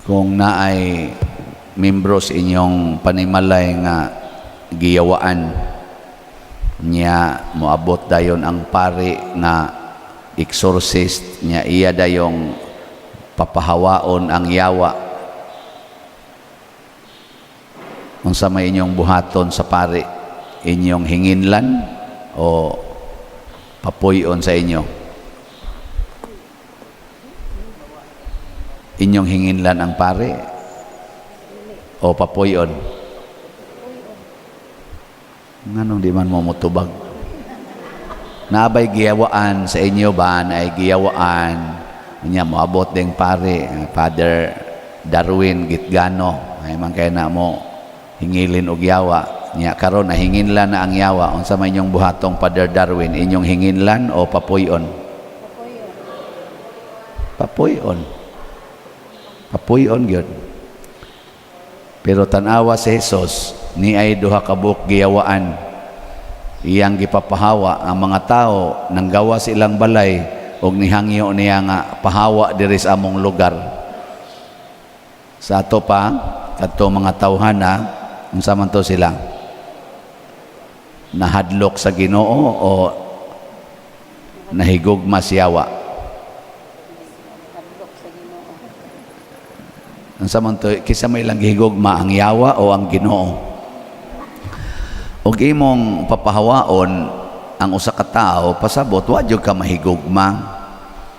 Kung naay membro sa inyong panimalay nga giyawaan niya, moabot dayon ang pari nga exorcist niya, iya dayong papahawaon ang yawa, unsa may inyong buhaton sa pari? Inyong hinginlan o papuy-on sa inyo? Inyong hinginlan ang pari o papuy-on? Nganong di man mo motubag? Nabay giyawaan sa inyo ba? Naay giyawaan niya, moabot ding pare, Father Darwin Gitgano, ay man kay na mo hingilin og yawa niya. Karon nahinginlan na ang yawa, unsa may inyong buhatong Father Darwin? Inyong hinginlan o papuy-on? Papuy-on, papuy-on gyud. Pero tan-awa si Jesus, ni ay duha ka buok giyawaan, iyang gipapahawa. Ang mga tao nanggawa sa ilang balay og nihangyo niya nga pahawa diri sa among lugar. Sa ato pa kadto mga tawhana, unsa man to sila? Nahadlok sa Ginoo o nahigugma sa yawa? Hadlok sa Ginoo. Unsa man to? Kinsa may ilang gihigugma, ang yawa o ang Ginoo? Ug imong papahawaon ang usa ka tawo, pasabot wa jud ka mahigugma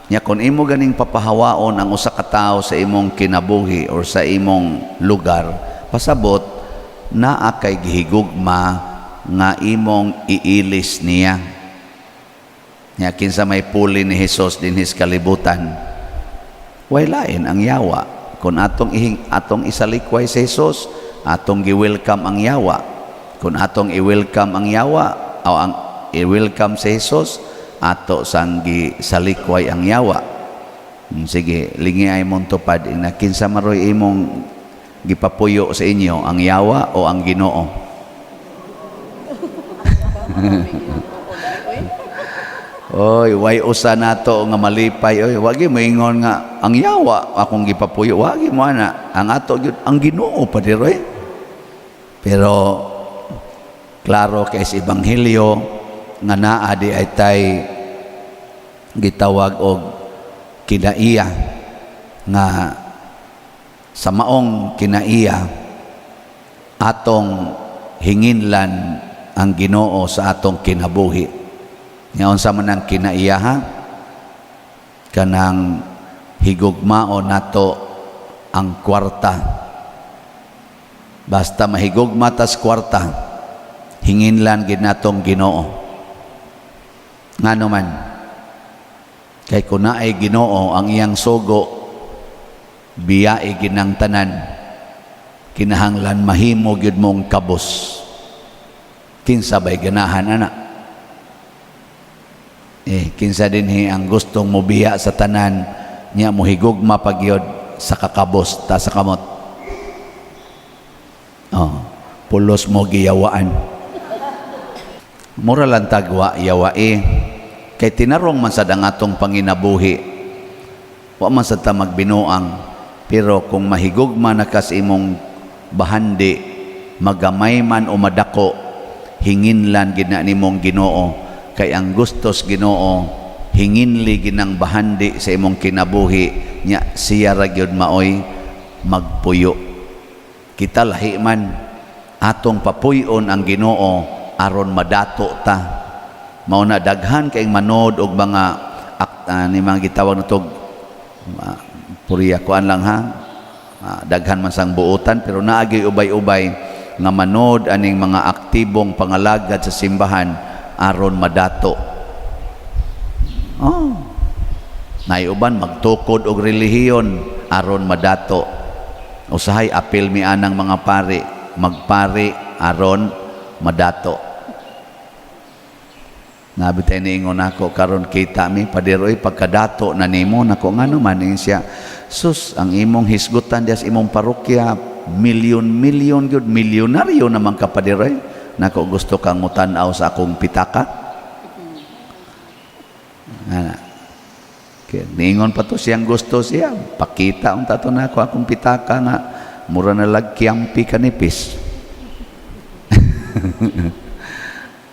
nya. Kung imo ganing papahawaon ang usa ka tawo sa imong kinabuhi or sa imong lugar, pasabot naa kay gihigugma nga imong iilis niya. Nya kinsa may puli ni Hesus dinhi sa kalibutan? Way lain, ang yawa. Kung atong ihing, atong isalikway si Jesus, atong gi-welcome ang yawa. Kung atong i-welcome ang yawa o ang i-welcome si Jesus, ato sang gisalikway ang yawa. Sige, lingi ay mong tupad ina, kinsa maroy imong gipapuyo sa inyo, ang yawa o ang Ginoo? Oy, way usa nato nga malipay oy. Wagi mo ingon nga ang yawa akong gipapuyo. Wagi mo ana. Ang ato gyud ang Ginoo pa diroy. Pero klaro kay sa ebanghelyo nga naa di ay tay gitawag og kinaiya, nga sa maong kinaiya atong hinginlan ang Ginoo sa atong kinabuhi. Nga unsa man ang kinaiya, ha? Kanang higugmao nato ang kwarta. Basta mahigugma tas kwarta, hinginlan gid natong Ginoo. Ngano man? Kay kun naay Ginoo, ang iyang sugo biyai ginang tanan, kinahanglan mahimo gyud mong kabos. Kinsa bay ganahan ana? Eh, kinsa dinhi ang gustong mobiya sa tanan nya mohigugma pa gyud sa kakabos? Ta sa kamot. Oh, pulos mo giyawaan. Mura lang tagwa yawae. Kay tinarong man sad ang atong panginabuhi. Wa man sad ta magbinuang. Pero kung mahigugma na kas imong bahandi, magamay man o madako, hinginlan gid na nimong Ginoo, kay ang gustos Ginoo hinginli ginang bahandi sa imong kinabuhi nya siya ra gyud maoy magpuyo. Kita lahi man, atong papuy-on ang Ginoo aron madato ta. Mao na daghan kay manood og mga ni mga gitawag natog puriya kuan lang ha. Daghan man sang buotan, pero naagi ubay-ubay nga manood aning mga aktibong pangalagad sa simbahan aron madato. Oh. Naiuban magtukod og relihiyon aron madato. Usahay apil mi anang mga pari, magpari aron madato. Nabi tayo niingon ako karon kita mi, "Paderoy, pagkadato na nimo." Nako, ngano man? Ingon siya, "Sus, ang imong hisgutan diya sa imong parokya, milyon milyon gyud, milyonaryo naman ka, paderoy." Nako, "Gusto kang mutan-aw sa akong pitaka?" Ana. Kaya niingon pa to siyang gusto siya. Pakita unta to nako akong pitaka nga mura na lag kiyampi ka nipis.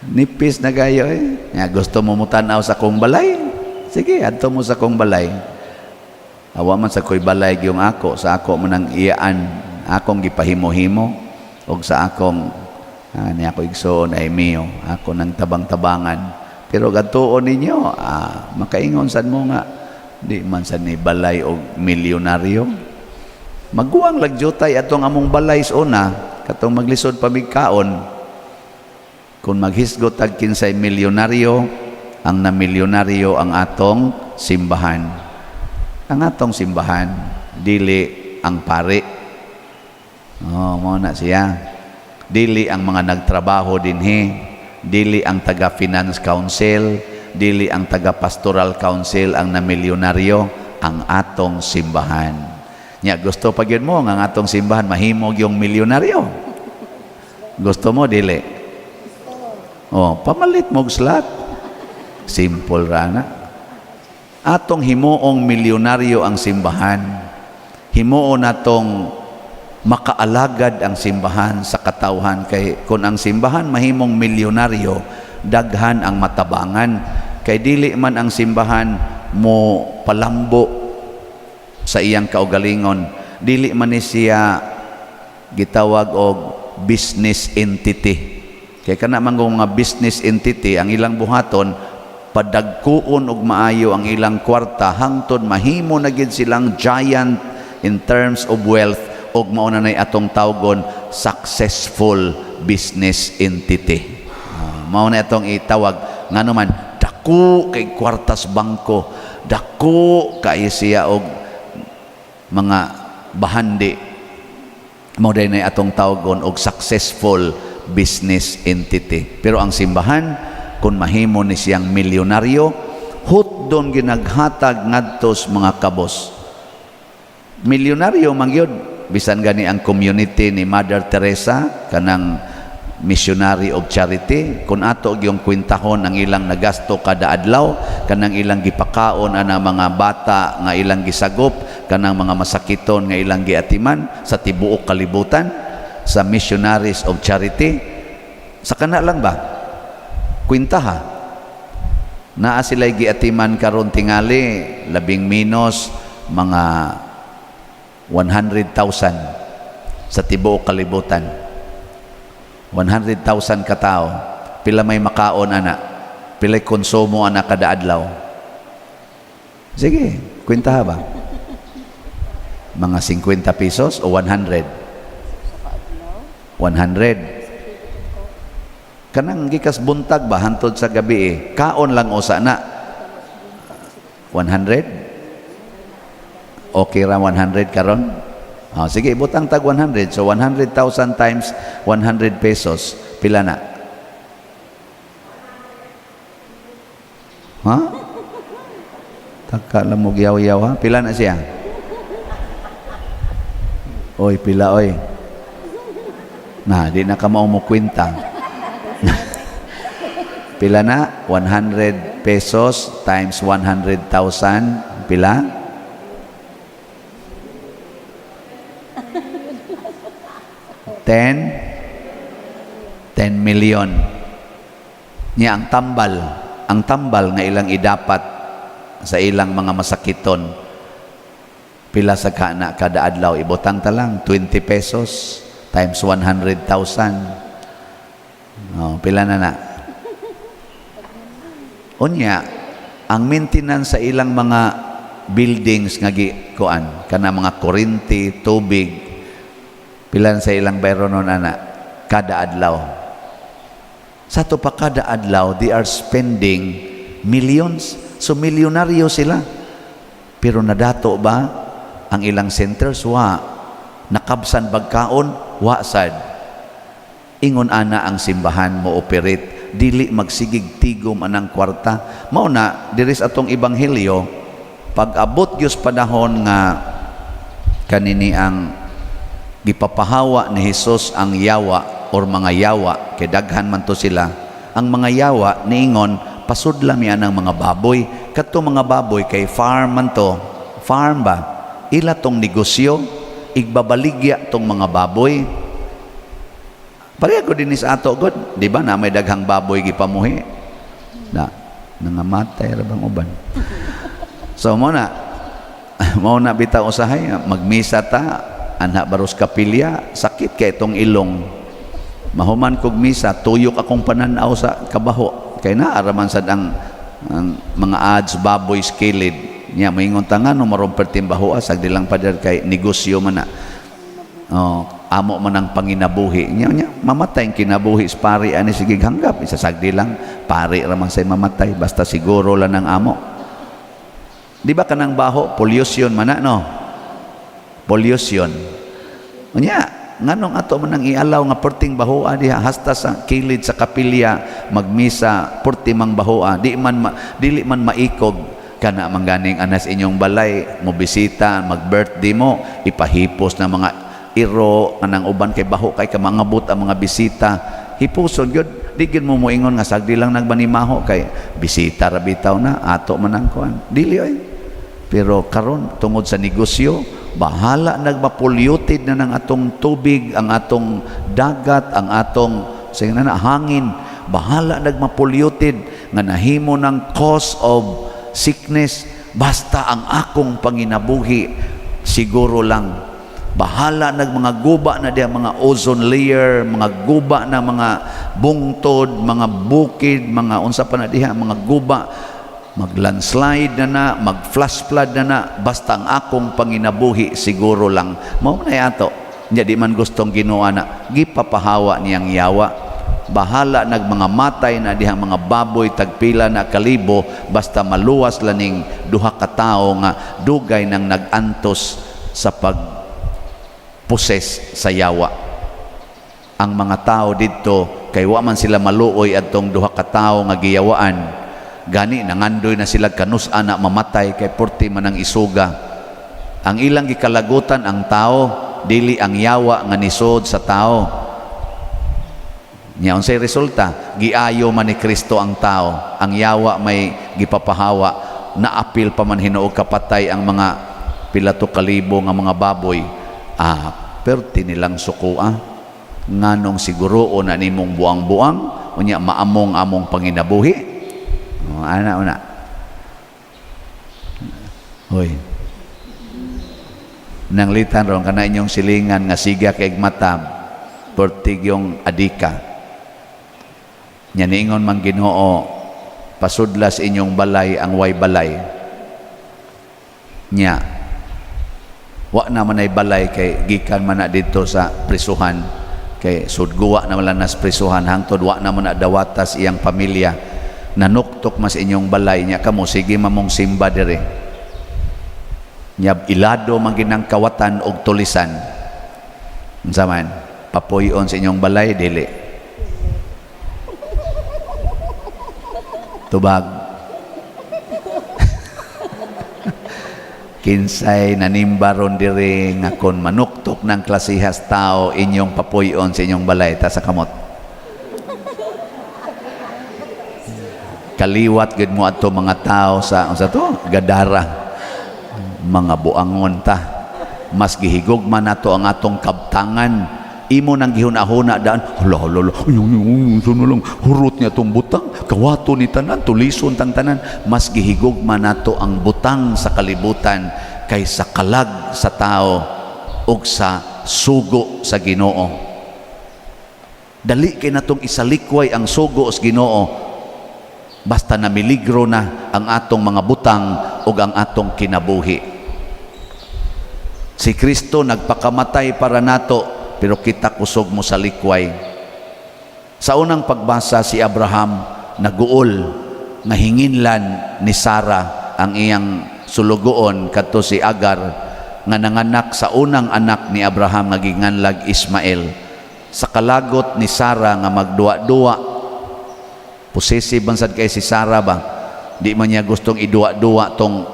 Nipis na kayo eh. Nga gusto mo mutanaw sa akong balay? Sige, adto mo sa akong balay. Awa man sa ko'y balay yung ako, sa ako man ang iyaan, akong gipahimo-himo, og sa akong ni ako igsoon ay miyo, ako nang tabang-tabangan. Pero gadtuon ninyo, makaingon sad mo nga, di man sad ni balay og milyonaryo. Maguwang lagjutay atong among balay sa una, katong maglisod pa kaon. Kung maghisgot tag kinsay milyonaryo, ang namilyonaryo ang atong simbahan. Ang atong simbahan, dili ang pari. Oh, mao na siya. Dili ang mga nagtrabaho dinhi, dili ang taga Finance Council, dili ang taga Pastoral Council ang namilyonaryo, ang atong simbahan. Nya gusto pa gyud mo nga ang atong simbahan mahimog yung milyonaryo? Gusto mo dili? Oh, pamalit mo og slot. Simple ra na. Atong himuong milyonaryo ang simbahan. Himuon natong makaalagad ang simbahan sa katawhan kay kung ang simbahan mahimong milyonaryo, daghan ang matabangan kay dili man ang simbahan mo palambo sa iyang kaugalingon, dili man ni siya gitawag og business entity. Kay kana man mga business entity, ang ilang buhaton padagkuon og maayo ang ilang kwarta hangtod mahimo na gid silang giant in terms of wealth og mao na nay atong tawgon successful business entity. Mao na atong itawag, ngano man dako kay kwartas bangko, dako kay siya og mga bahandi, mao day na atong tawgon og successful business entity. Pero ang simbahan, kung mahimo ni siyang milyonaryo, hutdon ginaghatag ngadto sa mga kabos. Milyonaryo man gyud. Bisan gani ang community ni Mother Teresa, kanang Missionary of Charity, kung ato yung kwintahon ang ilang nagasto kada adlaw, kanang ilang gipakaon ana mga bata nga ilang gisagop, kanang mga masakiton nga ilang giatiman sa tibuok kalibutan sa Missionaries of Charity, sa kana lang ba kwintaha, naa sila giatiman karon tingali labing minos mga 100,000 sa tibuok kalibutan. 100,000 katao, pila may makaon ana, pila konsumo ana kada adlaw? Sige, kwentaha ba, mga 50 pesos o 100? 100 kanang gikas buntag ba hantod sa gabi eh. Kaon lang usa na 100, okay ra 100 karon. Oh, sige, butang tag 100. So 100,000 times 100 pesos, pila na? Ha, taka lang mo yaw-yaw ha. Pila na siya? Oy, pila oy? Na, di na ka mao mo kwenta. Pila na? 100 pesos times 100,000. Pila? 10? 10 million. Niya ang tambal nga ilang idapat sa ilang mga masakiton. Pila sa kana kada adlaw? Ibutang ta lang 20 pesos times 100,000. Oh, pila na na? Unya, ang maintenance sa ilang mga buildings nga gi kuan kana mga kuryente, tubig, pila na sa ilang bayronon ana kada adlaw? Sa to pa kada adlaw, they are spending millions. So milyonaryo sila. Pero nadato ba ang ilang centers? Wa. Nakabsan bagkaon? Wa sad. Ingon ana ang simbahan mo operate, dili magsigig tigom anang kwarta. Mao na diri sa atong ebanghelyo, pag abot gyud panahon nga kanini ang gipapahawa ni Hesus ang yawa or mga yawa, kay daghan man to sila, ang mga yawa niingon, "Pasudla mi anang mga baboy." Kadto mga baboy kay farm man to, farm ba? Ila tong negosyo, igbabaligya tong mga baboy. Pareha ko din sa ato god, di ba na may daghang baboy gipamuhi? Na nangamatay ra bang uban. So mo na bitaw usahay magmisa ta anha baros kapilya, sakit kay itong ilong. Mahuman kog misa, tuyok akong pananaw sa kabaho kay naa raman sad ang mga ads baboy skilid niya. Moingon ta nga no maron perting baho, sagdi lang pader kay negosyo man na. Oh, amo man ang panginabuhi niya. Niya mamatay ang kinabuhi sa pari ani, sige hanggap isasagdi lang, pari ra man say mamatay, basta siguro lang ang amo. Di ba kanang baho, pollution man na, no? Pollution. Unya nganong ato man ang ialaw nga perting bahoa diha hasta sa kilid sa kapilya magmisa, perti mang bahoa, di man ma, dili man maikog kana mangganing anas inyong balay mo bisita, mag birthday mo, ipahipos na mga iro kanang uban kay baho kay kamangabot ang mga bisita. Hipuson gyud, di gyud mo moingon nga sagdi lang nagbanimaho kay bisita ra bitaw na ato man ang kuan, dili oy. Pero karon tungod sa negosyo, bahala nagma-polluted na ng atong tubig, ang atong dagat, ang atong sige na, na hangin, bahala nagma-polluted nga nahimo ng cause of sickness, basta ang akong panginabuhi siguro lang. Bahala nag mga guba na diya mga ozone layer, mga guba na mga bungtod, mga bukid, mga unsa pa na diha, mga guba, mag-landslide na na, mag-flash flood na na, basta ang akong panginabuhi siguro lang. Mao na ato. Nya di man gustong Ginoo na gipapahawa niyang yawa. Bahala nag mga matay na diha mga baboy tagpila na kalibo, basta maluwas laning duha ka tawo nga dugay nang nag-antos sa pag possess sa yawa. Ang mga tao didto kay wa man sila maluoy adtong duha ka tawo nga giyawaan. Gani nangandoy na sila kanus-a na mamatay kay purti man ang isuga. Ang ilang gikalagutan ang tao, dili ang yawa nga nisod sa tao. Nya unsay resulta? Giayo man ni Kristo ang tao. Ang yawa may gipapahawa, naapil pa man hinuog kapatay ang mga pilato kalibo nga mga baboy. Ah, perti nilang sukua. Nganong siguro na nimong buang-buang, unya maamong-among panginabuhi. Oh, ana una. Hoy. Nanglitan ron kana inyong silingan nga siga kay matab, pertig yung adika. Nya niingon man Ginoo, pasudlas inyong balay ang way balay. Nya wa na man ay balay kay gikan man na didto sa prisuhan, kay sudguwa na man lang nas prisuhan hangtod wa na man na dawatas iyang pamilya. Nanuktok mas inyong balay niya, kamo sige mamong simba dire. Nyab ilado man ginang kawatan og tulisan, unsa man papuy-on sa inyong balay? Dili tubag. Kinsay nanimbaron diri nga kon manuktok ng klasihas tao inyong papuy-on sa inyong balay? Ta sa kamot. Kaliwat gid mo adto mga tao sa unsa to, Gadara. Mga buangon ta, mas gihigugma nato ang atong kabtangan. Imo nang gihuna-huna daan, hala hala hala, ay, ay, ay, unsa na lang hurot niya tong butang, kawato ni tanan, tulison tang tanan. Mas gihigugma nato ang butang sa kalibutan kaysa kalag sa tao ug sa sugo sa Ginoo. Dali kay natong isalikway ang sugo sa Ginoo basta namiligro na ang atong mga butang ug ang atong kinabuhi. Si Kristo nagpakamatay para nato, pero kita kusog mo sa likway. Sa unang pagbasa, si Abraham naguol nga hinginlan ni Sara ang iyang sulugoon kadto si Agar nga nanganak sa unang anak ni Abraham nga ginganlag Ismael. Sa kalagot ni Sara nga magduwa-duwa, possessive man sad kay si Sara ba, di man niya gustong iduwa-duwa tong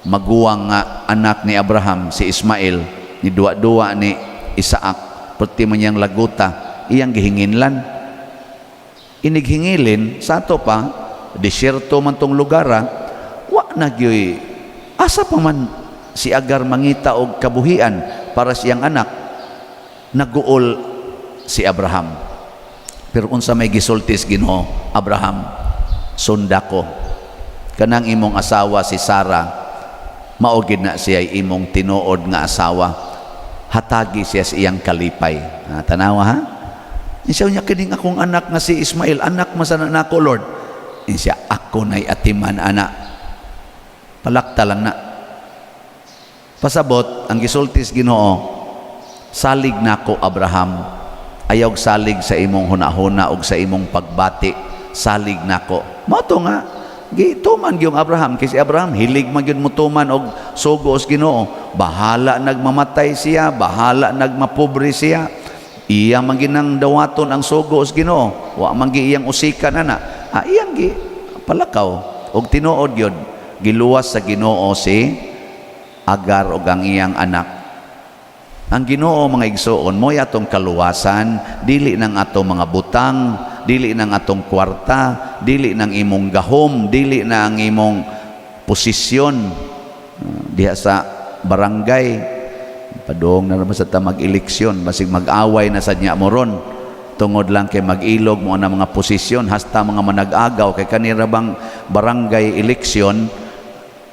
maguwang nga anak ni Abraham si Ismael, ni duwa-duwa ni Isaac, perti man niyang laguta, iyang gihinginlan. Inighingilin sa ato pa, disyerto man tong lugar, wa Wa na gyoy, asa pa man si Agar mangita og kabuhian para siyang anak? Naguol si Abraham. Pero unsa may gisulti sa Ginoo? "Abraham, sunda ko. Kanang imong asawa si Sarah, mao gid na siya imong tinuod nga asawa. Hatagi siya sa iyang kalipay." Ah, tanawa ha. Siya niya, "Kining akong anak nga si Ismael, anak man sana nako, Lord." Siya, "Ako na'y atiman ana. Palakta lang na." Pasabot, ang gisulti sa Ginoo, "Salig nako, Abraham. Ayaw salig sa imong hunahuna og sa imong pagbati. Salig nako." Mao to nga gituman gyung Abraham, kay si Abraham hilig man gyud motuman og sugo sa Ginoo. Bahala nagmamatay siya, bahala nagmapobre siya. Iya man ginang dawaton ang sugo sa Ginoo. Wa man gi iyang usikan ana. Ah, iyang gi palakaw og tinuod gyud giluwas sa Ginoo si Agar og ang iyang anak. Ang Ginoo, mga igsoon, mo'y atong kaluwasan, dili ng atong mga butang, dili ng atong kwarta, dili ng imong gahom, dili na ang imong posisyon diha sa barangay. Padong na naman sa ta mag-eleksyon, basig mag-away na sa niya mo ron. Tungod lang kay mag-ilog mo na mga posisyon, hasta mga manag-agaw, kay kanira bang barangay eleksyon,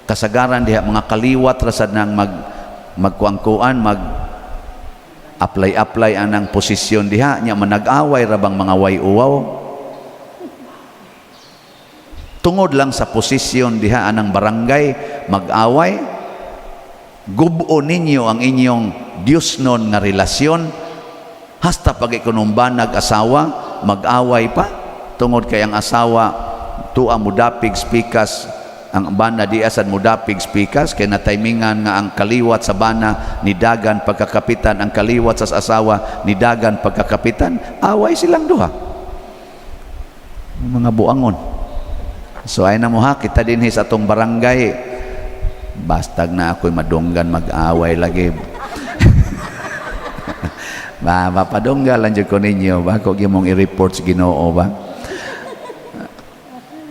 kasagaran diha mga kaliwat rasad nang magkuangkuan, mag apply apply anang posisyon diha nya, manag-away ra bang mga way uwaw tungod lang sa posisyon diha anang barangay, mag-away. Gubo ninyo ang inyong Diyos nun nga relasyon, hasta pag ikunumbanag asawa, mag-away pa tungod kay ang asawa tuwa mudapig spikas, ang bana di asad mudapig spikas, kay nataymingan nga ang kaliwat sa bana nidagan pagkakapitan, ang kaliwat sa asawa nidagan pagkakapitan, away silang duha, mga buangon. So ay na mo ha, kita dinhi sa atong barangay, bastag na ako'y madunggan, mag-away lagi ba, mapadunggan lang jud ko ninyo ba, ko mong i-report sa Ginoo ba.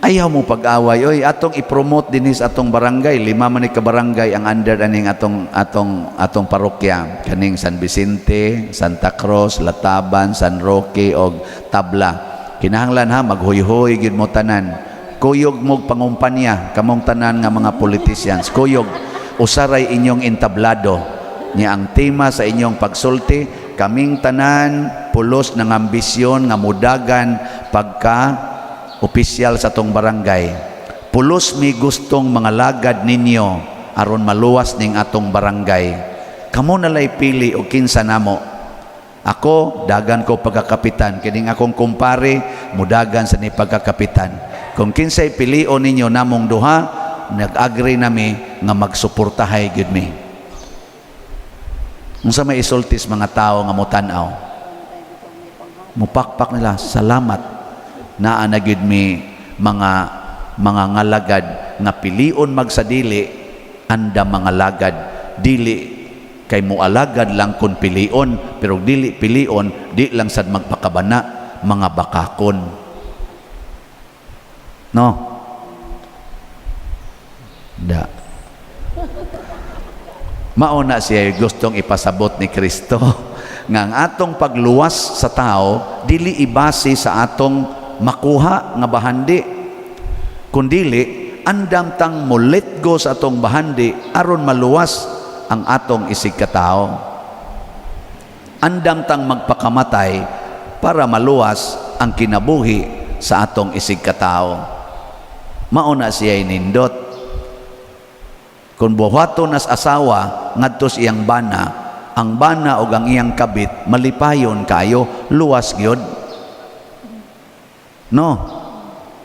Ayaw mo pag-away oy. Atong i-promote dinhi sa atong barangay. Lima man ni ka barangay ang under aning atong parokya, kaning San Vicente, Santa Cruz, Lataban, San Roque og Tabla. Kinahanglan ha, maghuyhoy gyud mo tanan. Kuyog mo pangumpanya kamong tanan nga mga politicians. Kuyog, usaray inyong entablado niya. Ang tema sa inyong pagsulti, "Kaming tanan pulos ng ambisyon nga mudagan pagka opisyal sa tong barangay. Pulos mi gustong mga lagad ninyo aron maluwas ning atong barangay. Kamo nalay pili og kinsa namo. Ako, dagan ko pagkakapitan. Kining akong kumpare, mudagan sa ni pagkakapitan. Kung kinsay pilion ninyo namong duha, nag-agree nami nga magsuportahay gyud mi." Unsa may isultis mga tao nga motan-aw? Mupakpak nila, "Salamat, naa na gyud mi mga ngalagad nga pilion magsadili, anda mga lagad, dili kay mualagad lang kun pilion, pero dili pilion, di lang sad magpakabana, mga bakakon." No, da mao na siya gustong ipasabot ni Kristo nga ang atong pagluwas sa tao dili ibase sa atong makuha nga bahandi, kundili andam tang mo let go sa atong bahandi aron maluwas ang atong isig katao. Andam tang magpakamatay para maluwas ang kinabuhi sa atong isig katao. Mao na siya nindot kung buhaton nas asawa ngadto sa iyang bana, ang bana og ang iyang kabit malipayon kayo, luwas gyud, no?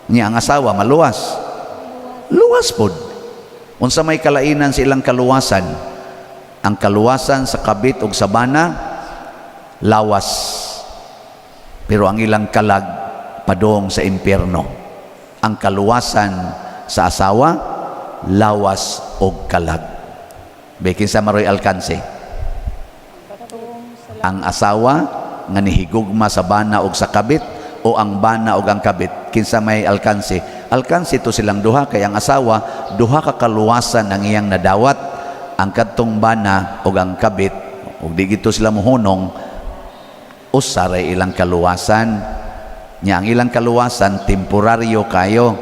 Niya ang asawa maluwas, luwas pod. Unsa may kalainan sa ilang kaluwasan? Ang kaluwasan sa kabit og sa bana, lawas, pero ang ilang kalag padong sa impyerno. Ang kaluwasan sa asawa, lawas og kalag. Be, kinsa maroy alkanse? Ang asawa nga nihigugma sa bana og sa kabit o ang bana og ang kabit? Kinsa may alkanse? Alkansi to silang duha kay ang asawa, duha ka kaluwasan ang iyang nadawat, ang kadtong bana ug ang kabit. Ug di gito sila mohunong, usa ray ilang kaluwasan. Nya ang ilang kaluwasan temporaryo kayo.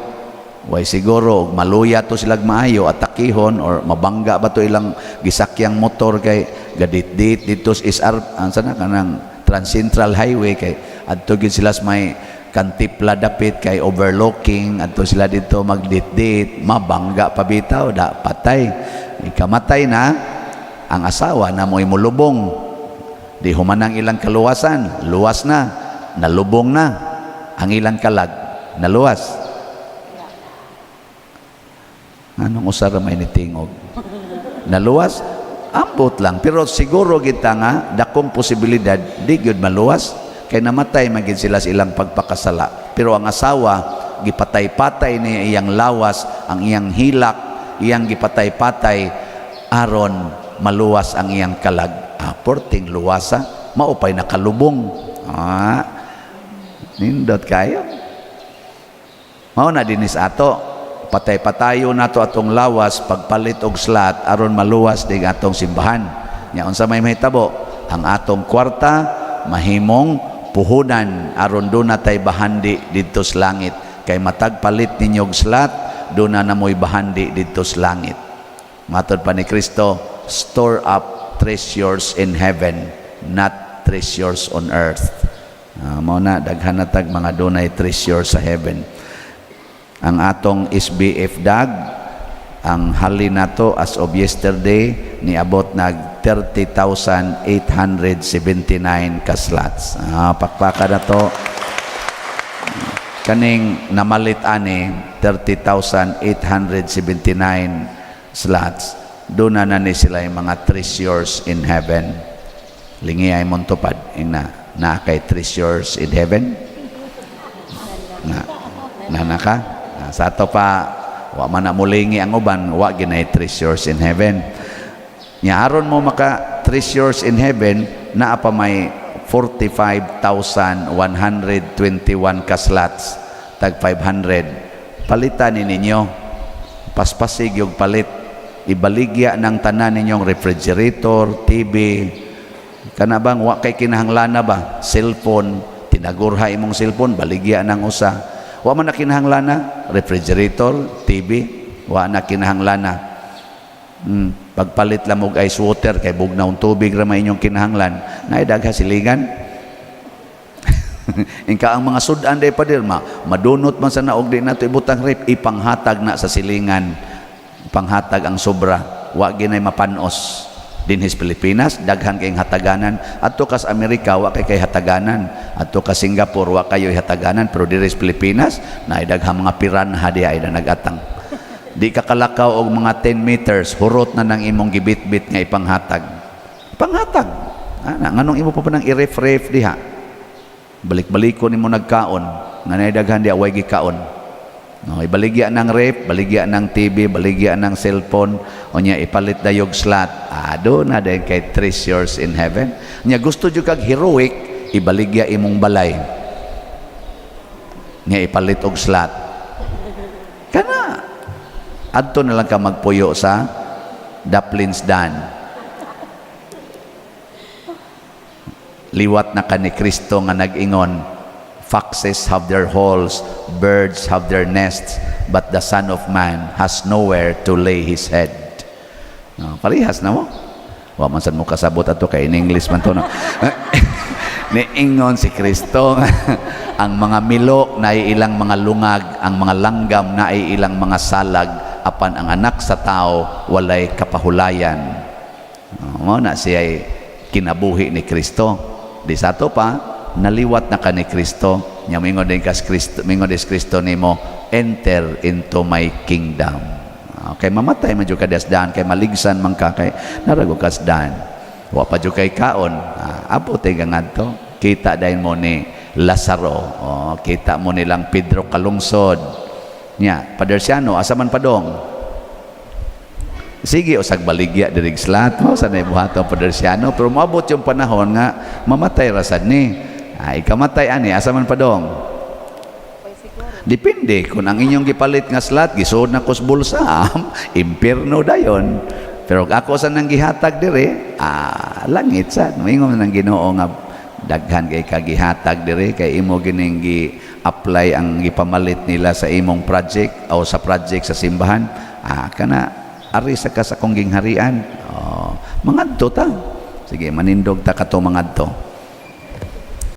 Way siguro og maluya to silag maayo, atakihon or mabangga ba to ilang gisakyang motor kay gadit-dit dito sa SR, ang sana kanang Transcentral Highway, kay adto gid sila sa may Kantipla dapit kay overlooking. Adto sila dito magdit-dit, mabangga pa bitaw da, patay. Ikamatay na ang asawa na mo'y mulubong. Di human ang ilang kaluwasan, luwas na, nalubong na ang ilang kalag, naluwas. Anong usara may nitingog? Naluwas? Ambot lang. Pero siguro kita nga, dakong posibilidad, di gyud maluwas. Kay namatay man gid sila sa ilang pagpakasala. Pero ang asawa, gipatay-patay niya iyang lawas, ang iyang hilak, iyang gipatay-patay, aron maluwas ang iyang kalag. Ah, porting luwasa, maupay nakalubong. Ah, nindot kayo. Mao na dinis ato, patay-patayo nato atong lawas pagpalit og slot aron maluwas ding atong simbahan. Nya unsa may mahitabo? Ang atong kwarta mahimong puhunan aron duna tay bahandi didto sa langit. Kay matag palit ninyo og slot, duna na mo'y bahandi didto sa langit. Matod pa ni Kristo, "Store up treasures in heaven, not treasures on earth." Mao na daghan na tag mga dunay treasure sa heaven. Ang atong SBF dag, ang hali nato as of yesterday, niabot nag 30,879 ka slots. Ah, pakpaka na to. Kaning namalit ani 30,879 slots, doon na ni sila yung mga treasures in heaven. Lingi ay mong tupad ina na kay treasures in heaven na na ka. Ah, sa ato pa wa man na mulingi ang uban, wa ginay treasures in heaven. Nya aron mo maka treasures in heaven, naa pa may 45,121 ka slots, tag 500. Palitan ni ninyo, paspasig yung palit. Ibaligya ng tanan ninyong refrigerator, TV, kana bang wa kay kinahanglana ba, cellphone, tinagurha imong cellphone, baligya ng usa. Wa man na kinahanglana refrigerator, TV, wa na kinahanglana. Pagpalit lang og ice water kay bugnaw tubig ra may inyong kinahanglan, naay dagha silingan. Ingka ang mga sudan day pader ma madunot man sa naog, di nato ibutang ref, ipanghatag na sa silingan, panghatag ang sobra, wa ginay mapanos. Dinhis Pilipinas daghan kayong hataganan. Adto kas Amerika wa kay hataganan, adto ka Singapore wa kayo hataganan, pero diri sa Pilipinas naay daghang mga piranha di ay na nagatang. Di ka kalakaw og mga 10 meters, hurot na nang imong gibitbit nga ipanghatag. Panghatag ana, nganong imo pa pa nang i-ref-ref diha? Balik-balikon nimo nagkaon nga naay daghan di away gikaon. No, ibaligya ng ref, baligya ng TV, baligya ng cellphone, o niya ipalit dayog slot. Ah, do na din kay treasures in heaven. Nya gusto jud kag heroic, ibaligya imong balay. Nya ipalit og slot. Kana adto na lang ka magpuyo sa Daplins Dan. Liwat na ka ni Kristo nga nag-ingon, "Foxes have their holes, birds have their nests, but the Son of Man has nowhere to lay his head." No, parehas na mo. Wa man sad mo kasabot ato kay in English man to, no? Niingon si Kristo, ang mga milo na ilang mga lungag, ang mga langgam na ilang mga salag, apan ang Anak sa Tao walay kapahulayan. Oh, mao na siya kinabuhi ni Kristo. Di sa ato pa, naliwat na ka ni Kristo. Nya mingon din kas Kristo, mingon din Kristo nimo, "Enter into my kingdom." Okay, mamatay man jud ka daan kay maligsan man ka kay narago kas daan. Wa pa jud kay kaon. Ah, abot ay ngadto. Kita dayon mo ni Lazaro. Oh, kita mo nilang Pedro Kalungsod. Nya, Padersiano, asa man padong? Sige, usag baligya dirig slot mo sa buhaton Padersiano, pero moabot yung panahon nga mamatay rasad ni. Ay, kamatay ani, asa man padong? Depende kung ang inyong gipalit nga slot gisuod na kos bulsa, impierno dayon. Pero ako sa nang gihatag dire, langit sad. Moingon nang Ginoo nga daghan kay kagihatag dire kay imo gining gi-apply ang gipamalit nila sa imong project o sa project sa simbahan. Kana ari sa ka sa akong gingharian. Oh, mangadto ta. Sige, manindog ta kato mangadto.